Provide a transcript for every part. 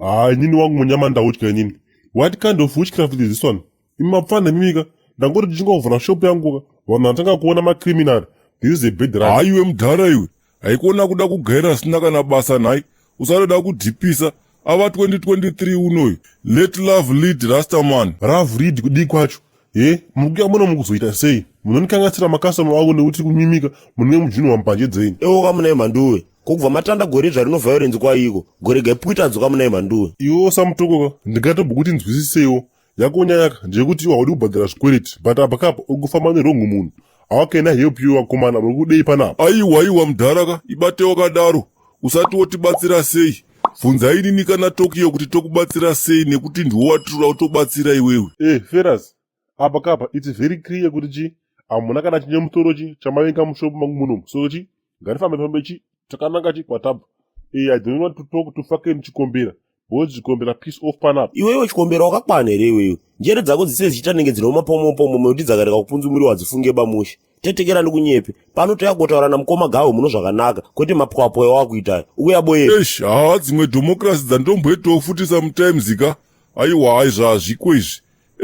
Haa, inini wangu munyama ndautya inini. What kind of witchcraft is this one? Imi mapfana imimika, ndangoti ndichingovhura shop yangu ka, vanhu vanotanga kuona macriminal. This is a bad run. Haiwe mudhara iwe, haikona kuda kugaira zvisina kana basa nhai. Usatoda kudhipisa. Ava 2023 unoyu. Let love lead, Rastaman. Love lead kudii kwacho? He, mukuya muno mukuzoita sei? Munondikanganisira makasitoma angu nekuti kumimika munenge mujunwa mbanje dzenyu. Ewo kamunai mhanduwe. Ko kubva matanda gore zvarino violence kwaiko. Gore gaipwita dzoka munai mhanduwe. Iwewo samutoko ka, ndingatobva nzwisiseiwo. Yako nyaya ka ndeyekuti iwe haudi kubhadhara zvikwereti, but apa kapa uri kufamba newrong munhu. How can I help you vakomana? Muri kudei panapa? Aiwa aiwa mudhara ka, ibate wakadaro. Usati wotibatsira sei. Bvunza inini kana Tokyo kuti tokubatsira sei nekuti ndiwo watirura kutobatsira iwewe. Eh, Feras, apa kapa it's very clear kuti chi hamuna kana chine mutoro chi chamavenga mushop mangu munomu. So chi ngatifambe fambe chi takananga chi kwatabva. Eh, I don't want to talk to fucking Chikombera. Because Chikombera piece off panapa. Iwewe Chikombera wakakwana here iwewe? Njere dzako dzise dzichiita nenge dzinooma pomo pomo nekuti dzakareka kupunzumuriwa hadzifunge bamushe. Tetekera ndikunyepe. Pano toya kotaura namukoma Gawe muno zvakanaka kwete mapwapwa ewakuita. Ukuya boye. Eish, haa dzimwe democracy dzandomboitawo futi sometimes ka. Aiwa hai zvazviko izvi.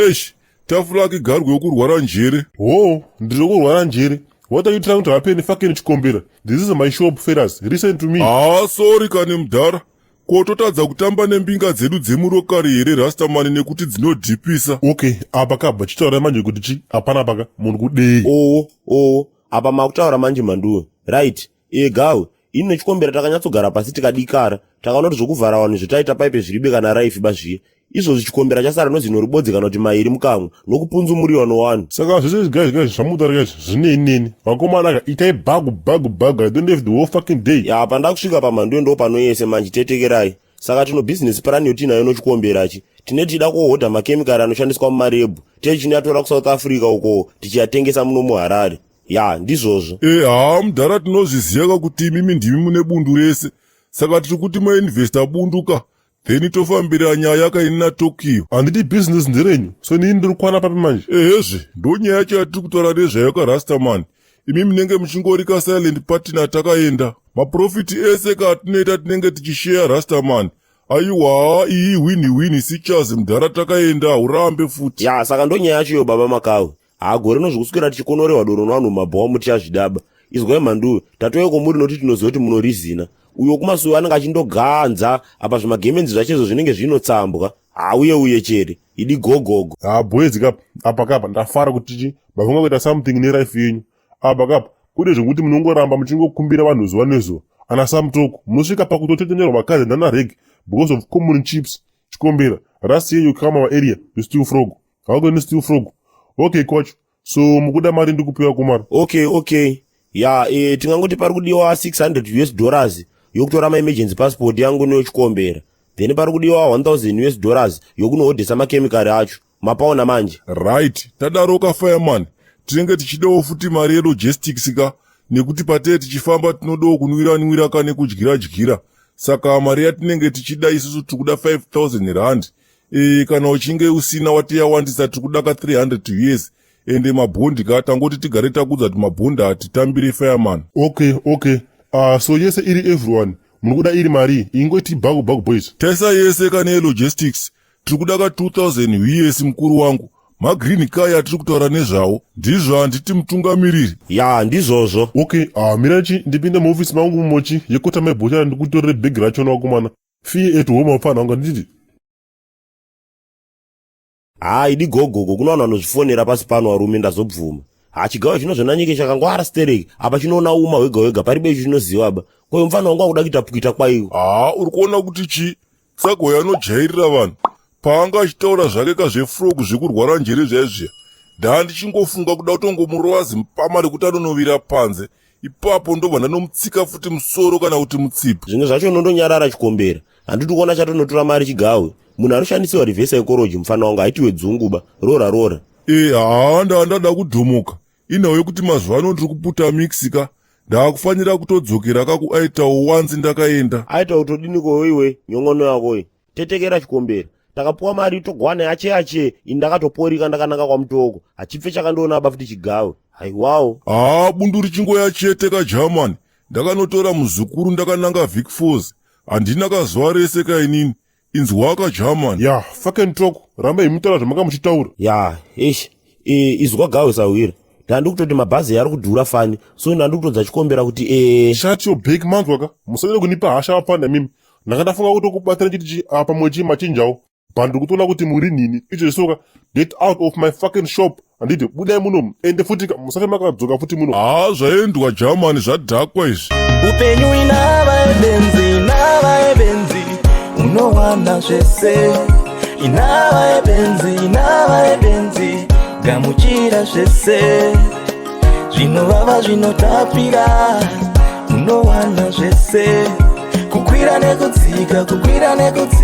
Eish, tafula kigarwe yokurwara njere. Ho, ndiri kurwara njere. What are you trying to happen fucking Chikombera? This is my shop, Feras. Listen to me. Haa, sorry kani mudhara. Ko totadza kutamba nembinga dzedu dzemurokari here Rastaman nekuti dzinodhipisa? Okay, apa kabva chitaura manje kuti chi hapana paka munhu kudei. Owo, owo, apa makutaura manje mhanduwe. Right. Iye Gawe, ini nechikombera takanyatsogara pasi tikadikara. Takaona kuti zvokuvhara vanhu zvetaita paipe zviribe kana raifi bazviye. Izvozvi chikombera chasara nozino ribodzi kana kuti mairi mukamwa nokupunzumuriwa nowanhu. Saka zvese izvi guys guys zvamutaura guys zvinei neni. Vakomana ka itai bhagu bhagu bhagu I don't have the whole fucking day. Ya panda kusvika pamhanduwe ndo panoyese manje tetekerai. Saka tino business plan yotinayo nochikombera chi. Tine tichida kuhodha makemikari anoshandiswa mumarebhu. Tichinoyatora kuSouth Africa uko tichiyatengesa muno muHarare. Ya ndizvozvo. E haa mudhara tinozviziva ka kuti imimi ndimi mune bundu rese. Saka tiri kuti mainvesta bundu ka. Then tofambira nyaya kaini naTokyo. Handiti business nderenyu. So inini ndiri kwana papi manje? Ehezve, ndo nyaya yacho yatiri kutaura nezvayo ka Rastaman. Imi munenge muchingori ka silent partner takaenda. Maprofiti ese ka atinoita tinenge tichisheya Rastaman. Aiwa, iyi wini wini sichas mudhara takaenda urambe futi. Ya saka ndo nyaya yacho iyo baba Makawe. Haa gore rino zvekuswera tichikonorewa doro nevanhu mumabhawa muchazvidaba. Izwai mhanduwe, tatouya kwamuri nokuti tinoziva kuti munorizina. Uyo wekumasowe anenge achindoganza apa zvimagemenzi zvacho izvo zvinenge zvinotsambwa. Haa uye uye chere. Idi gogogo. Haa boys kapa, apa kapa ndafara kuti chi mafunga kuita something nelife yenyu. Apa kapa kune zvekuti munongoramba muchingokumbira vanhu zuva nezuva. Ana Samutoko munosvika pakutotetenerwa vakadzi nana reg because of common chips. Chikombera, last year you come our area, you steal frog. How can you steal frog? Okay coach, so mukuda mari ndikupiwa kumara. Okay, okay. Ya, eh, tingangoti pari kudiwa 600 US dollars yokutora maemergency passport yangu neyochikombera. Then pari kudiwa 1000 US dollars yokunohodhesa makemikari acho. Mapaona manje. Right, tadaroka fireman. Tinenge tichidawo futi mari yelogistics ka nekuti patee tichifamba tinodawo kunwira nwira ka nekudyira dyira. Saka mari yatinenge tichida isusu tiri kuda 5000 rand. E, kana uchinge usina wati yawandisa tiri kuda ka 300 US. Ende mabhondi ka tangoti tigare takudza kuti mabhondi hatitambire fireman. Okay, okay. So yese iri everyone. Muri kuda iri mari ingoiti bhagu bhagu boys. Taisa yese ka neyelogistics tiri kuda ka 2000 US mukuru wangu. Magreen kaya atiri kutaura nezvawo ndizvo handiti mutungamiriri. Ya, ndizvozvo. Okay, mira chi ndipinde muofisi mangu mumochi yekota mebhochara ndikutorere bhegi rachona vakomana. Fear at home apfana wanga nditi. Haa idi gogogo kuna vanhu vanozvifonera pasi pano varume ndazobvuma. Haa chigayo chino zvonanyike chakangwara stereki apa chinoona uma hwega hwega paribe icho chinoziva ba. Koyo mufana wangu akuda kuita kuita kwaiko. Haa uri kuona kuti chi Tsagoyo anojairira vanhu. Paanga achitaura zvake kazvefrog zvekurwara njere zvaizviya. Ndaa ndichingofunga kuda kutongomurova zimpama rekuti anonovira panze. Ipapo ndobva ndanomutsika futi musoro kana kuti mutsipa. Zvimwe zvacho unondonyarara chikombera. Handiti kuona chatonotora mari chigawe. Munhu anoshandisiwa reverse psychology mufana wangu haitiwe dzungu ba. Rora rora. E haa ndaa ndada kudhomoka. Inhau yekuti mazuva ano ndiri kuputa mix ka. Ndaakufanira kutodzokera ka kuaitawo wanzi ndakaenda. Aita kutodini ko iwe nyongono yako iyi. Tetekera chikombera. Takapuwa mari togwana yache yache ini ndakatoporika ndakananga kwaMutoko. Hachipfe chakandiona ba futi chigawe. Haiwawo. Haa bundu richingoya chete ka German. Ndakanotora muzukuru ndakananga Vic Falls. Handina kazuva rese ka inini. Inzwaka German. Ya, fucking talk. Rambai mutaura zvamanga muchitaura. Ya, eish. Izwa gawe sahwira. Ndandikutoti mabhazi ari kudhura fani. So ndandikutodza chikombera kuti Shut your big mouth waka. Musanyanya kunipa hasha vapfana mimi. Ndanga ndafunga kutokubatira chiti chi apa mwechi machinjawo. But ndiri kutoona kuti muri nini. Izvezvi soka get out of my fucking shop. Handiti budai muno ende futi ka musafe makadzoka futi muno. Haa zvaendwa German zvadhakwa izvi. Upenyu inava yebenzi, inava yebenzi, unowana zvese. Inava yebenzi, inava yebenzi, gamuchira zvese. Zvinovava zvinotapira, unowana zvese. Kukwira nekudzika, kukwira nekudzika.